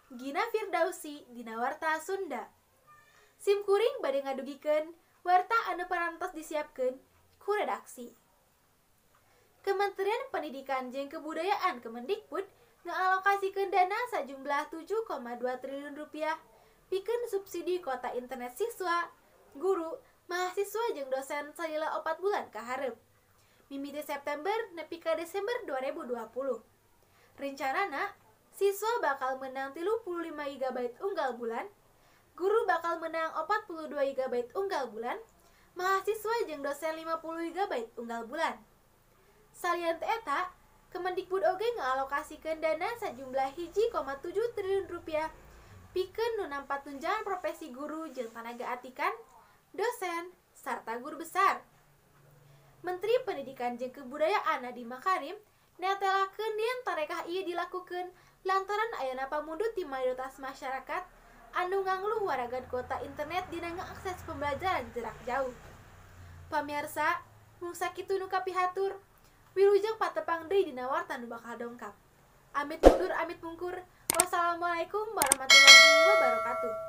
Gina Firdausi dina Warta Sunda. Sim kuring bade ngadugikeun warta anu parantos disiapkeun ku redaksi. Kementerian Pendidikan jeung Kebudayaan Kemendikbud ngaalokasikeun dana sajumlah 7,2 triliun rupiah pikeun subsidi kuota internet siswa, guru, mahasiswa jeung dosen salila 4 bulan ka hareup. Mimiti September nepi ka Desember 2020. Rencanana, siswa bakal menang 35 GB unggal bulan, guru bakal menang 42 GB unggal bulan, mahasiswa jeung dosen 50 GB unggal bulan. Salian ti eta, Kemendikbud oge ngaalokasikeun dana sajumlah 1,7 triliun rupiah pikeun nu nampa tunjangan profesi guru jeung tanaga atikan, dosen, sarta guru besar. Menteri Pendidikan jeung Kebudayaan Nadiem Makarim netelakeun yen tarekah ieu dilakukeun lantaran ayana pamundut ti mayoritas masyarakat anu ngangluh waragan kuota internet dina ngaakses pembelajaran jarak jauh. Pamirsa, mung sakitu nu kapihatur, wilujeng patepang deui dina warta nu bakal dongkap. Amit mundur, amit mungkur. Wassalamualaikum warahmatullahi wabarakatuh.